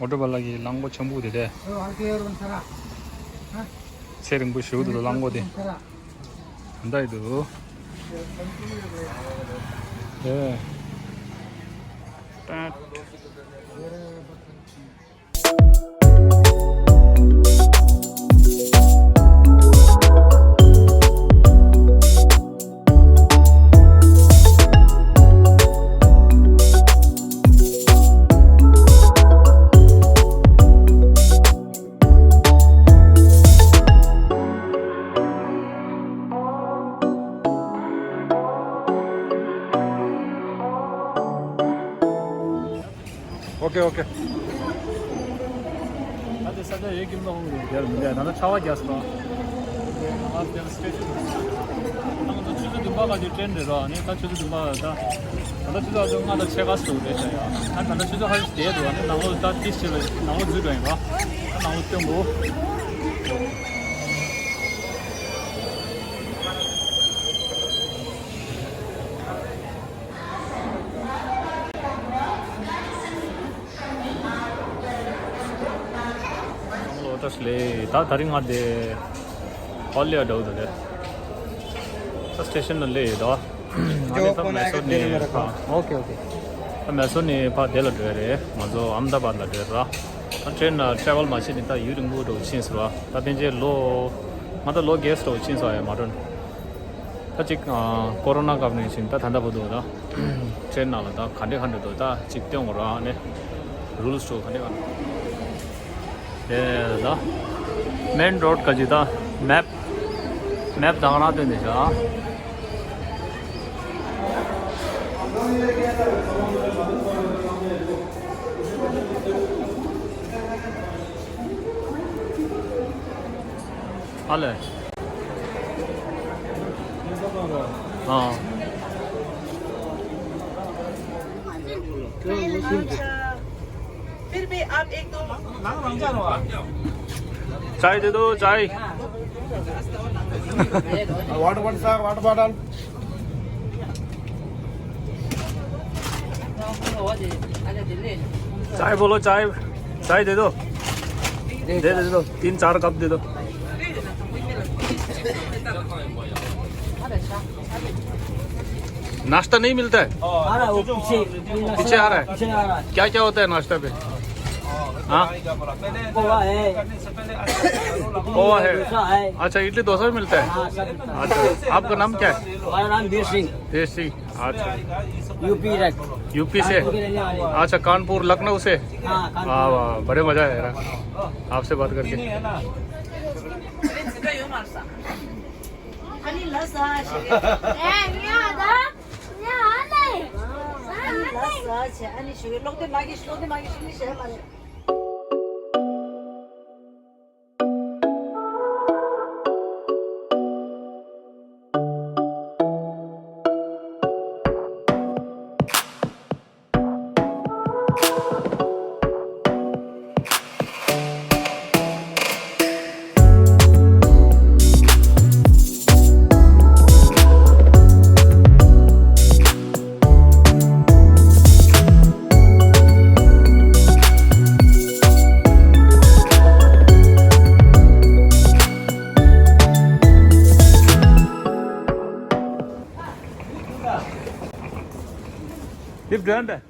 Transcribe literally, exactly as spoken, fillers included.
འགྲོ་བ་ལ་གི་གླང་པོ་ཆེན་པོ་དེ་རེད། ཚེ་རིང་པོ་ཞིག་འདུག་གླང་པོ་དེ། ད་ཡི་འདུག་དེ། ཨོ་ཀེ་ཨོ་ཀེ། ད་དེ་ས་ཆ་ཡོད་ཀྱི་མ་ཧོང་རུ་རྒྱལ་མི་འདྲ་ན་ན་ཆར་པ་རྒྱག་སོང་། ཨ་དེ་ལ་སི་ཊེ་ཤན་ད་ང་ཚོ་ཆུ་ཚོད་བདུན་པ་ཁ་ཅིག་ཊེན་རེད་རོ། ཨ་ནི་ད་ཆུ་ཚོད་བདུན་པ་ད་ད་ལྟ་ཆུ་ཚོད་ལྔ་དང་ཕྱེད་ཀ་ཙམ་རེད་ཤག་ཡ། ཨ་ད་ལྟ་ཆུ་ཚོད་ཁ་ཅིག་བསྡད་འདུག་ཨ་ནི་ནང་ལོགས་ད་ཏིས་ཅི་ལ་ནང་ལོགས་འཛུལ་འགྲོ་ཡིན་རོ། ད་ནང་ལོགས་སྟོན་དགོས། ལོ་ཊ་སི་ལས་ད་དེ་རིང་ང་དེ་ཧོ་ལི་ཡ་འགྲོ་གི་འདུག་དེ། ད་སི་ཊེ་ཤན་ལ་སླེབས་ཡོད་དོ། ང་ནི་ད་མེ་སོར་ནས་ཕར། ཨོ་ཀེ་ཨོ་ཀེ། ད་མེ་སོར་ནས་ཕར་དེ་ལ་འགྲོ་ཡ་རེད། ང་ཚོ་ཨམ་ད་བཱད་ལ་འགྲོ་ཡ་ར། ད་ཊེན་ནང་ཊེ་རེ་ཝལ་མ་བྱས་ནས་ད་ཡུན་རིང་པོ་འགྲོ་ཕྱིན་སོང་ར། ད་ཕན་ཆད་ལོ་ང་ད་ལོ་བརྒྱད་ཙམ་འགྲོ་ཕྱིན་སོང་ཡ་མ་འགྲོ། ད་ཅིག་ཨ་ཀོ་རོ་ན་སྐབས་ནས་བྱས་ད་ད་ལྟ་བར་དུ་ད་ཊེན་ནང་ལ་ད་ག་འདྲས་ག་འདྲས་འདུག་ད་ཅིག་སྟོན་དགོས་ར། ཨ་ནི་རུལ་སི་ཚོ་ག་འདྲས་ག་འདྲས། དེ་ད་མེན་རོཌ་ག་ཅིག་ད་མེབ་མེབ་ད་ག་རང་སྟོན་དེ་ཤག་ཨ་ལེ། ཨ། फिर भी आप एक दो चाय दे दो, चाय। Water bottle sir, water bottle. चाय बोलो, चाय। चाय दे दो। दे दे दो, तीन चार कप दे दो। नाश्ता नहीं मिलता है? आ रहा है, वो पीछे। पीछे आ रहा है? पीछे आ रहा है। क्या क्या होता है नाश्ता पे? हाँ। पोहा है। पोहा है। डोसा है। अच्छा, इडली डोसा भी मिलता है? हाँ, सब मिलता है। अच्छा, आपका नाम क्या है? हमारा नाम वीर सिंह। देश जी। अच्छा। यूपी रख। यूपी से? कानपुर के रहने वाले हैं। अच्छा, कानपुर, लखनऊ से? हाँ, कानपुर। वाह, वाह, बड़े मजा आया यार, आपसे बात करके। Lift down there.